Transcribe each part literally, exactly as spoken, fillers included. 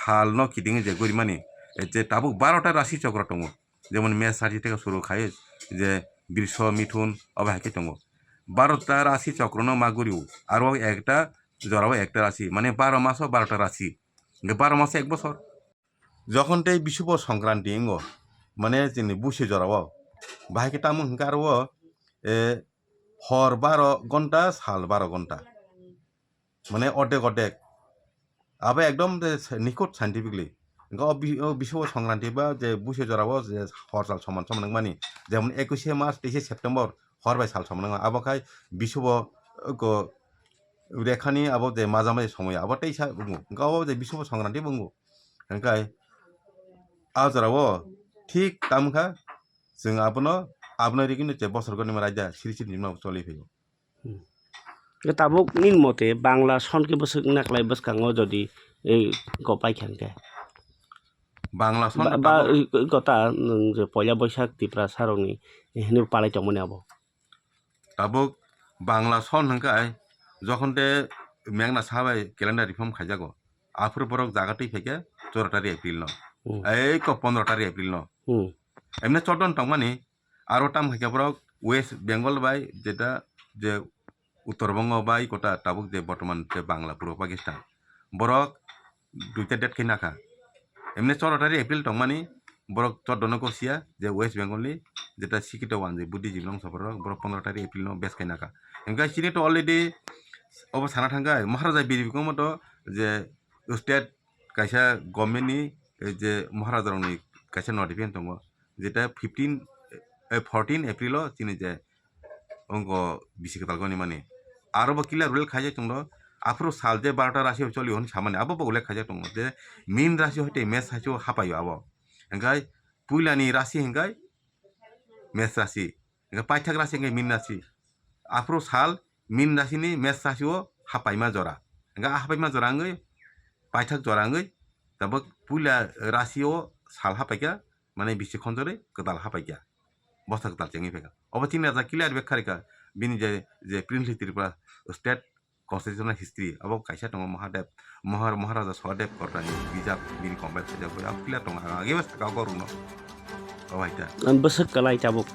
sal no kiting je gorimani, je tabuk barota rasi chokro tongo, jemon Mesh rasi theke suru khai je Brisho, Mithun, obo hai khe tongo. Barota rasi chokro no ma guri o, aro ekta jora o ekta rasi, mane baro maso barota rasi, hingke baro maso ek bosor. Jokhon tei Bisubo Songkranti wngo, mane chini busi jorao, bahai khe tamo hwnka aro o, e, hor baro gonta, sal baro gonta, mane ordek ordek, abo ekdom de nikhut scientifically. Hwnka o bi-, o Bisubo Songkranti ba je busi jorao je hor sal soman soman wngmani, jemon ekuishe March, teishe September, hor bai sal soman wngma, abo khai Bisubo, o, ko, rekhani abo je majama je somoya abo teisa wngo, hwnka o je Bisubo Songkranti bo wngo. Hingkai a jorao thik tamo kha, chwng abono, abono rigino je bosor gwnima raida siri siri nima choli phaio. Hmm. Tabuk nini mote Bangla son khe bwswk naklai bwskango jodi ei kopai kha hwnkhe? Bangla son ba, ba, tabuk iko ta, nwng je poila Boisak Tiprasa rokni hinwi palai tongmani abo. Tabuk Bangla son hwnkhe ai, jokhon de Meghnad Saha bai calendar reform khaijago, aphuru borok jaga twi phaikhe choro tarik April no. Hmm. Ei ko pondro tarik April no. Hmm. Emne choddo tongmani, aro tam khaikhe borok West Bengal bai jeta je Uttor Bongo bai kota tabuk je bortoman je Bangla, Purbo Pakistan, borok duita date khai nakha. Emne choro tarik April tongmani, borok choddo no gosiya je West Bengal ni jeta sikito wan je Buddhist long soborok, borok pondro tarik April no bes khai nakha. Hingke chini to already obo sana thangkha, Maharaja Bir Bikram to je state kaisa government ni, eh, je Maharaja rok ni kaisa notification tongo, jeta fifteen, eh, fourteen April o chini je Ongo bisi kwtal goni mani. Aro bo clear ullekh khaijak tongo. Aphuru sal je barota rasi o choli hwn samani. Abo bo ullekh khaijak tongo. Je min rasi hoite mes rasi o hapaio abo. Hingkai puilani rasi hingkai mes rasi. Hingkai paithak rasi hingkai min rasi. Aphuru sal min rasi ni mes rasi o hapaima jora. Hingkai hapaima jora wngwi paithak jora wngwi tabuk puila rasi o sal hapaikha. Mane bisi khonjorwi kwtal hapaikha, bosta kwtal chengwi phaikha. Obo chini raja clear bag kharikha, bini je, je Princely Tripura State Constitutional History, abo kaisa tongo Mahadev, Mahar-, Maharaja Sahadev Kortani bijap bini compile khaijak bai, abo clear tongo, ang agebo saka o gorokno. Obo hai ta. Ang bwswk kwlai tabuk.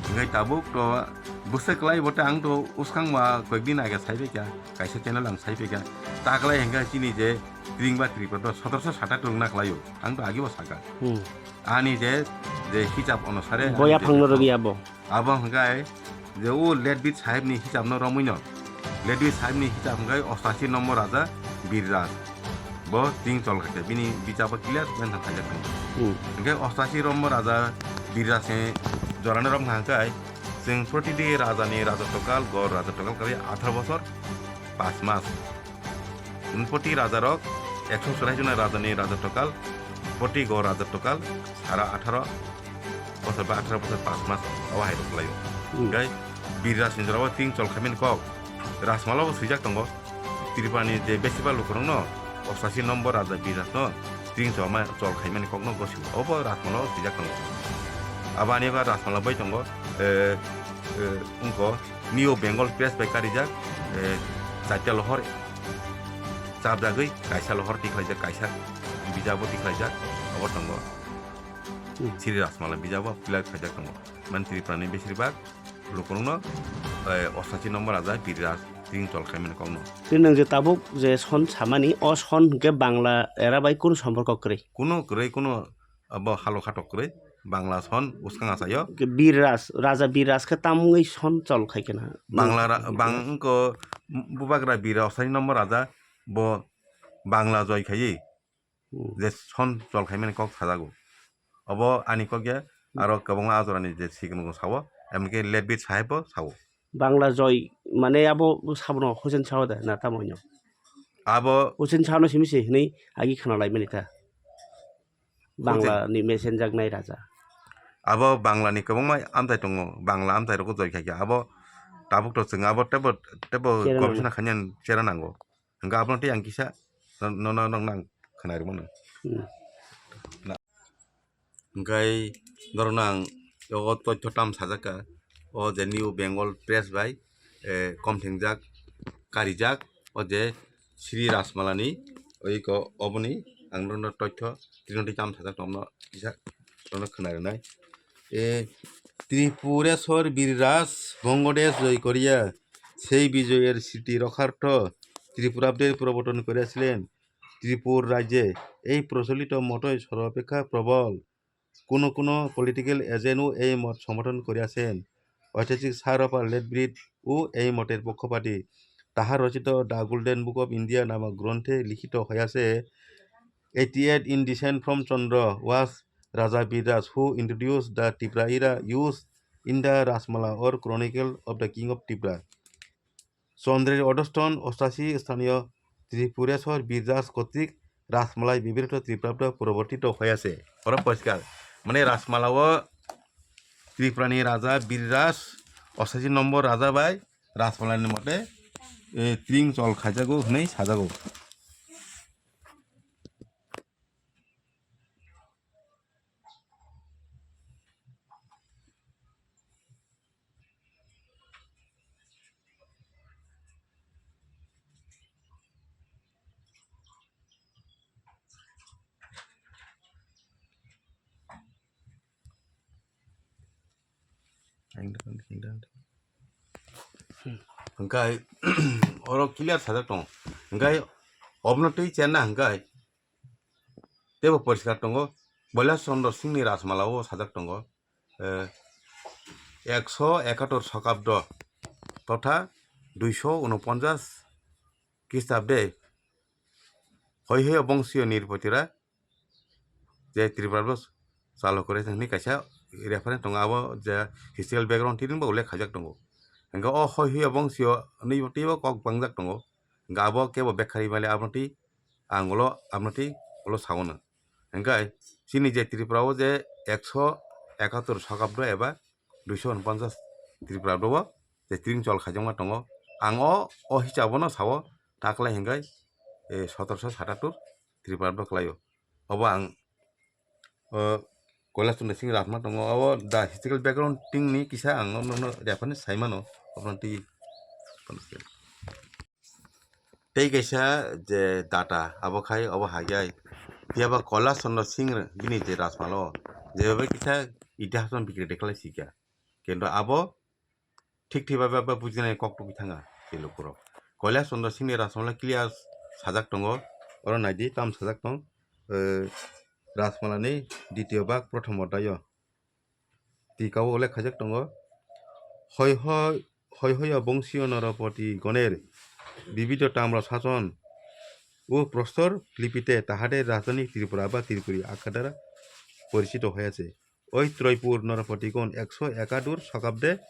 Hingke tabuk to bwswk kwlai bote ang to uskang ma koikdin age sai phaikha, kaisa channel ang sai phaikha. Ta kwlai hingke chini je Tring ba Tripura to sotorso sata twrwngna kwlaio, ang to agebo saka. Hmm. Ani je, je hisab onusare ani boya je phangno rwgwi abo. Abo hwnkhe je o Letbit sahibni hisabno romwino, Letbit sahibni hisab hwnkhe ostashi nombor raja Birraj. Bo tring chol khaikha, bini bijabo clear mention khaijak tongo. Hmm. Hwnkhe ostashi nombor raja Birrajni jorani romkha hwnkhe chwng protidi rajani rajotwkal, gor rajotwkal kari atharo bosor pas mas. Poti rajarok ekso chwrai jona rajani rajotwkal, poti go rajotwkal sara atharo bosor ba atharo bosor pas mas o hai rok kwlaio. Hmm. Hingke Birrajni jorao tring chol khaimani kok Rajmala bo swijak tongo. Tripurani je besiba lukurokno ostashi nombor raja Birrajno tring cholma chol khaimani kokno gosio. Obo Rajmala o swijak tongo. Aboni ba Rajmala bai tongo, eh, eh, wngkho New Bengal Press bai karijak, eh, chaita lohor chapjagwi kaisa lohor tikhlaijak, kaisa bijabo tikhlaijak, obo tongo. Hmm. Sri Rajmala bijabo clear khaijak tongo. Mane Tripurani beshirbak lukurokno, eh, ostashi nombor raja Birraj tring chol khaimani kokno. Tei nwng je tabuk je son samani, o son hwnkhe Bangla era bai kunu somporko kwrwi? Kunu kwrwi, kunu abo halo khatok kwrwi, Bangla son bwskang achaio. Hwnkhe Bir Raj, Raja Bir Raj khe tamungwi son chol khai khe na? Bangla ra-, bang wngkho Bubagra Bir Raj, ostashi nombor raja, bo Bangla joi khaiwi Hmm. je son chol khaimani kok sajago. Obo ani kok ya, Hmm. aro kwbangma ajorani je sigon bo sao, emkhe Letbit sahib bo sao. Bangla joi, mane abo sabono Hussein Shah da na tamo hino? Abo Hussein Shah no simi se hinui agi khana lai mani ta. Bangla ni mesenjak nai raja. Abo Bangla ni kwbangma amchai tongo, Bangla amchai rogo joi khaikha. Abo tabuk to chwng abo tebo, tebo Chera nango. Gobisona khainani chera nango. Hingke abono tei ang kisa no, no, no, nang khwnai rwmano. Hmm. Na, hingke norokno ang o toitho tam sajak kha, o je New Bengal Press bai, eh, komthengjak, karijak, o je Sri Rajmalani, oiko oboni ang norokno toitho tini twi cham sajak tongno kisa norokno khwna rwnai. E, Tripureshwar Birraj Bongodesh Joy Korea সেই বিজয়ের স্মৃতি রক্ষার্থ ত্রিপুরাব্দের প্রবর্তন করেছিলেন। ত্রিপুর রাজ্যে এই প্রচলিত মতই সর্বাপেক্ষা প্রবল। কোনো কোনো পলিটিক্যাল এজেন্টও এই মত সমর্থন করিয়াছেন। ঐতিহাসিক স্যার অফ লেট ব্রিডও এই মতের পক্ষপাতী। তাহার রচিত the golden book of India নামক গ্রন্থে লিখিত হইয়াছে, eighty-eight in descent from Chandra was Raja Birraj who introduced the Tripura era use in the Rajmala or Chronicle of the King of Tripura. চন্দ্রের অধস্তন অষ্টাশি স্থানীয় ত্রিপুরেশ্বর বীররাজ কর্তৃক রাসমালায় বিবৃত ত্রিপ্রাব্দ প্রবর্তিত হয়েছে। ওরা পরিষ্কার, মানে রাসমালাও ত্রিপুরানি রাজা বীররাজ অষ্টাশি নম্বর রাজা bai রাসমালানি মতে, এ, tring chol khaijago hwnwi sajago. Hingkai oro clear sajak tongo. Hingkai obno twi chenna hingkai teibo poriskar tongo. Boila Chandra Singhni Rajmala o sajak tongo, eh, ekso ekatur Sokabdo totha duiso unoponchas Kistabde hoi hoi bongsiyo Nirpotira je Tripura bo chalo kore hwnwi kaisa reference tongo, abo je historical background tini bo ullekh khaijak tongo. Hingke o hoi hoi bongsiyo nwi teibo kok bangjak tongo. Hingke abo kebo bekhari male aboni twi ang ulo aboni twi ulo saono. Hingke chini je Tripura o je ekso ekatur Sokabdo eba duiso unoponchas Tripura o je tring chol khaijakma tongo. Ang o, o hisabo no sao, ta kwlai hingke, eh, sotorso satatur Tripura o kwlaio. Obo ang, o, Koilashwr Narsing Rajma tongo, obo the historical background tingni kisa ang no, no, no, reference sai mano, obo twi. Tei kaisa je data, abo khai, obo haiyai. Phiya ba Koilashwr Narsing bini je Rajmalo, je bai kisa itihas no bikre dekhlai sikha. Kintu abo thik thik bai bai bujinai kok tugwi thanga tei lukurok. Koilashwr Singhni Rajmala clear sajak tongo, oro naidi tam sajak tong, eh, Rajmalani ditio bak prothom odhai o. Tika o ullekh khaijak tongo, hoi hoi, hoi hoi o bongsiyo Narapati goner bibidho tamra sason o prostor lipite tahade rajdhani Tripura ba Tripuri akha dara porichito hoyase. Oi Troipur Narapati gon ekso ekadur Sokabde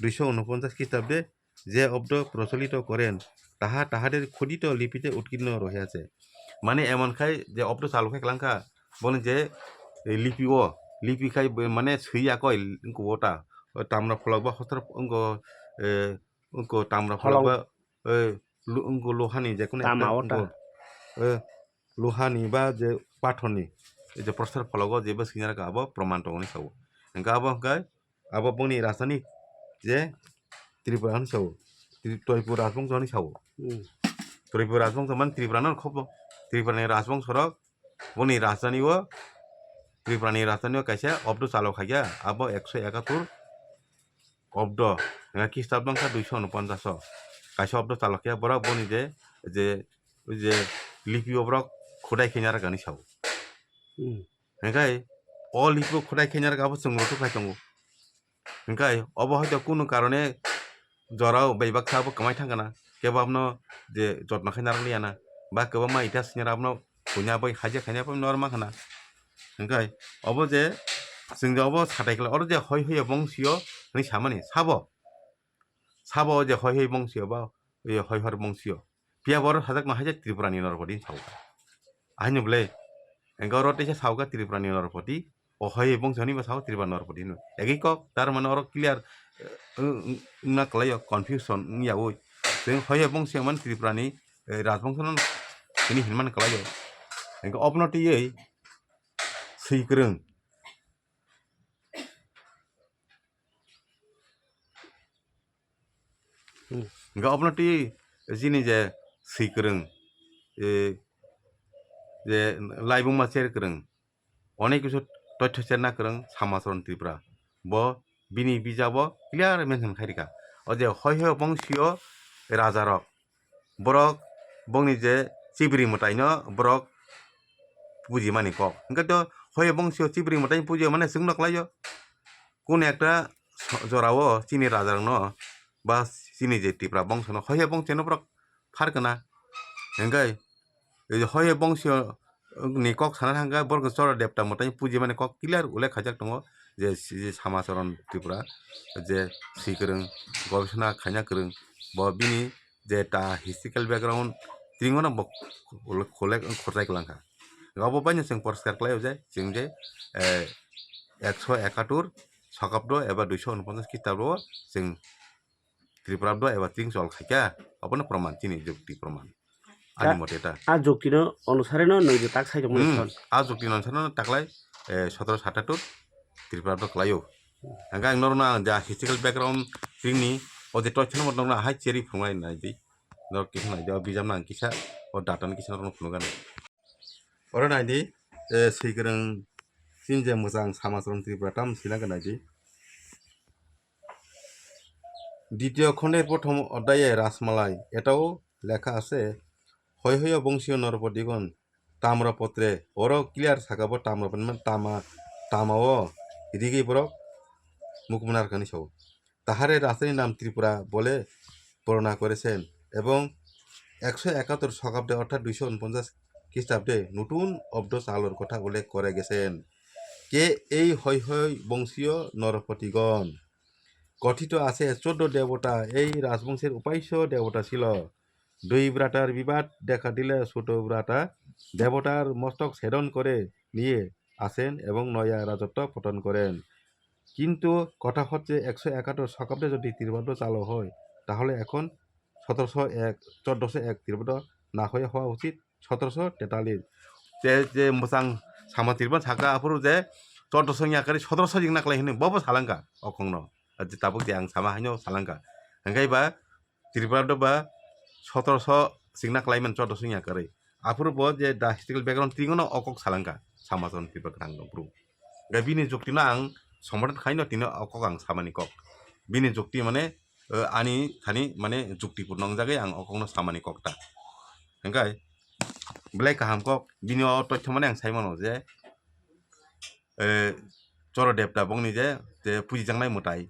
duiso unoponchas Kistabde je obdo procholito koren, taha tahader khodito lipite utkirno rohe ase. Mane emon khai je obdo chalu khai klangkha, boni je, e, lipi o, lipi khai bo mane swi yakoi, wngkha o ta, o tamra pholok ba hoster wngkha, e, wngkha tamra pholok ba, e, lu-, wngkha luhani je kunu Tama ekta o ta. Wngkha, e, luhani ba je pathorni, e je prostor phologo jebo swinar ka abo proman tongoni sao. Hingke abo hingke abo boni rajdhani je Tripura hinwi sao. Tri-, Toipur Rajbongso hinwi sao. Hmm. Toipur Rajbongso mane Tripura no khobo. Tripura ni Rajbongso rok boni rajdhani o, Tripura ni rajdhani o kaisa obdo chalo khaikha, abo ekso ekatur obdo, hingke Kistabdo wngkha duiso unoponchas o. Kaisa obdo chalo khe borok boni je, je, je lipi o borok khodai khe narwkani sao. Hmm. Hingke o lipo khodai khe narwk abo chwng roto khai tongo. Hingke obo hoito kunu karone jorao bai baksa bo kwmai thangkha na, kebo abono je jotno khai narwk liya na, ba kwbangma ita swinar abono khuina bai haja khaina bai norma khana. Hingke obo je chwng je obo satai khlai oro je hoi hoi bongsiyo hinwi samani sabo. Sabo je hoi hoi bongsiyo ba, e, hoi hor bongsiyo. Phiya bo oro sajak no haja Tripura ni Narapati hinwi sao. Ahai no bwle. Hingke oro teisa sao kha Tripura ni Narapati. O hoi bongso hinwi bo sao Tripura Narapati hinwi. Egi kok, tar mane oro clear, eh, wng-, wng-, wngna kwlaio, confusion wngya oi. Tei hoi bongso mane Tripura ni, eh, rajbongso no tini hinmani kwlaio. Hingke obono twiwi swi kwrwng. Hmm. Hingke obono twi chini je swi kwrwng, eh, je laibuma cher kwrwng, onek kisu toitho cherna kwrwng Samacharan Tripura. Bo bini bijabo clear mention khai rikha. O je hoi hoi bongsio rajarok, borok bongni je chibri mwtaino borok pujimani kok. Hwnkhe to hoi bongsio chibri mwtaino pujimani chwngno klaio. Kun ekta so-, jorao chini rajarokno ba chini je Tripura bongsono hoi hoi bongsino borok phar kana. Hwnkhe ei je hoi hoi bongsio ni kok sana thangkha, borok Choro Debta mwtai pujimani kok clear ullekh khaijak tongo je, je Samacharan Tripura je swi kwrwng, gobisona khaina kwrwng, bo bini je ta historical background tringono bo ullekh, ullekh khorchai kwlangkha. Obo baino chwng poriskar khlaio je chwng je, eh, ekso ekatur sokabdo eba duiso unoponchas kistabdo chwng Tripurabdo eba tring chol khaikha, obono proman, chini jukti proman. Ani Ta-, mote ta. A juktino onusareno nwng je tak sai tongmani Hmm, son. A jukti onusareno taklai, eh, sotoro satatur Tripurabdo klaio. Hwnkhe ang norokno ang ja historical background tringni o je toithano norokno hai cherwi phunuknai naidi. Norok kisa naidi, o bijapno ang kisa, o datano kisa norokno phunukgani. Oro naidi, eh, swi kwrwng chini je mwchang Samacharan Tripura tam swinangkha naidi. দ্বিতীয় খণ্ডের প্রথম অধ্যায়ে রাসমালাই এটাও লেখা আছে, হই হই বংশীয় নরপতিগণ তাম্রপত্রে, oro clear sakha bo tamropotri মানে tama, tama o rigi borok mukmuna rwkani sao. তাহারে রাজধানীর নাম ত্রিপুরা বলে বর্ণনা করেছেন এবং একশো একাত্তর শকাব্দে অর্থাৎ দুইশো ঊনপঞ্চাশ খ্রিস্টাব্দে নতুন অব্দ চালুর কথা উল্লেখ করে গেছেন। কে এই হই হই বংশীয় নরপতিগণ? কথিত আছে চোদ্দ দেবতা এই রাজবংশের উপাস্য দেবতা ছিল। দুই ভ্রাতার বিবাদ দেখা দিলে ছোট ভ্রাতা দেবতার মস্তক ছেদন করে নিয়ে আসেন এবং নয়া রাজত্ব পতন করেন। কিন্তু কথা হচ্ছে একশো একাত্তর শকাব্দে যদি ত্রিপাদ চালু হয়, তাহলে এখন সতেরোশো এক, চোদ্দশো এক ত্রিপাদ না হয়ে হওয়া উচিত সতেরোশো তেতাল্লিশ। Je, je mwchang sama Tripura sakha aphuru je chordoso wngya kwrwi sotoroso wngna kwlai hwnwi bobo salangkha o kokno. Je tabuk je ang sama haino salangkha. Hwnkhe ba Tripura do ba sotoroso singna kwlai man chordoso wngya kwrwi. Aphuru bo je the historical background twi no o kok salangkha Samacharan Tripura kwthang no bru. Hwnkhe bini jukti no ang somodan khaino tini o kok ang samani kok. Bini jukti mane, eh, ani thani mane juktipurno wngjagwi ang o kokno samani kok ta. Hwnkhe belai kaham kok, bini o toithomani ang saimano je, eh, Choro Debta bongni je, je pujijaknai mwtai,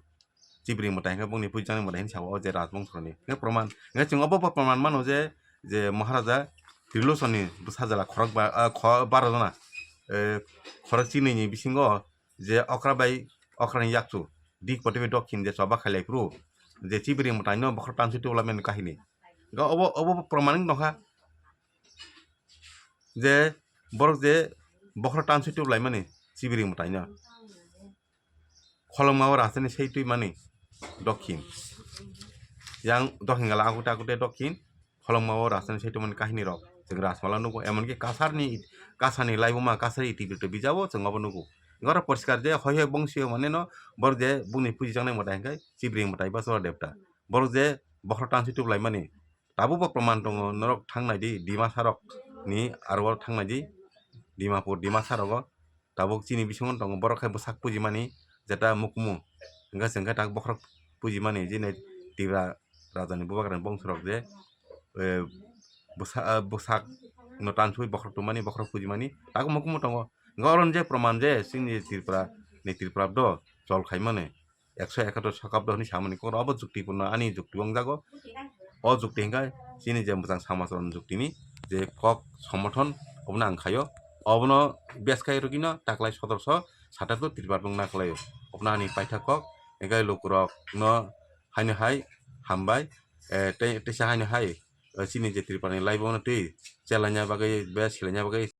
chibri mwtai hwnkhe bongni pujijaknai mwtai hinwi sao o je rajbongsoroni. Hwnkhe proman, hwnkhe chwng obo bo proman mano je, je Maharaja Trilosoni bwsajala khorok ba, ah, kho-, baro jona, eh, khorok chinini bisingo je okra bai okrani yakchu, dik potibi dokhin je choba khailai phuru, je chibri mwtaino bokhorok tanswi tubulaimani kahini. Ga obo, obo bo proman wng tongkha je borok je bokhorok tanswi tubulaimani chibri mwtaino. Kholongma o rastani sei twi mani dokhin. Yang dokhin gala akute akute dokhin. Kholongma o rastani sei twi mani kahini rok. Chwng rajmala nugo. Emonki kasarni, kasarni laibuma kasarni iti ito bijabo chwng obo nugo. Goro poriskar je hoi hoi bongsi o mane no borok je bungni puji jangnai mwtai hwnkhe chibri mwtai ba Choro Debta. Borok je bokhorok tanswi tubulaimani. Tabuk bo proman tongo, norok thang nai di, Dimasa rok ni aro thang nai di, Dimapur, Dimasa rogo tabuk chini bisingo tongo, borok hai bwsak pujimani, jeta mukmu, hwnkhe se hwnkhe tak bokhorok pujimani, jini Tripura raja ni bubagra ni bongso rok je, eh, bwsa-, eh, bwsak no tanswi bokhorok tongmani, bokhorok pujimani, tak mukmu tongo. Hwnkhe oro je proman je chini Tripura ni Tripura do chol khaimani. Ekso ekator sakabdo hwnwi samani kok, obo juktipurno ani jukti wngjago. O jukti hwnkhe chini je mwchang Samacharan juktini je kok somothon obono ang khaio. Obono bes khai rwgwino taklai sotorso satato Tripura wngna khlaio. Obono ani paithak kok, hwnkhe lukurokno haino hai hambai, eh, tei, teisa haino hai, eh, chini je Tripurani laibono twi chelaina bagwi, bes khilaina bagwi,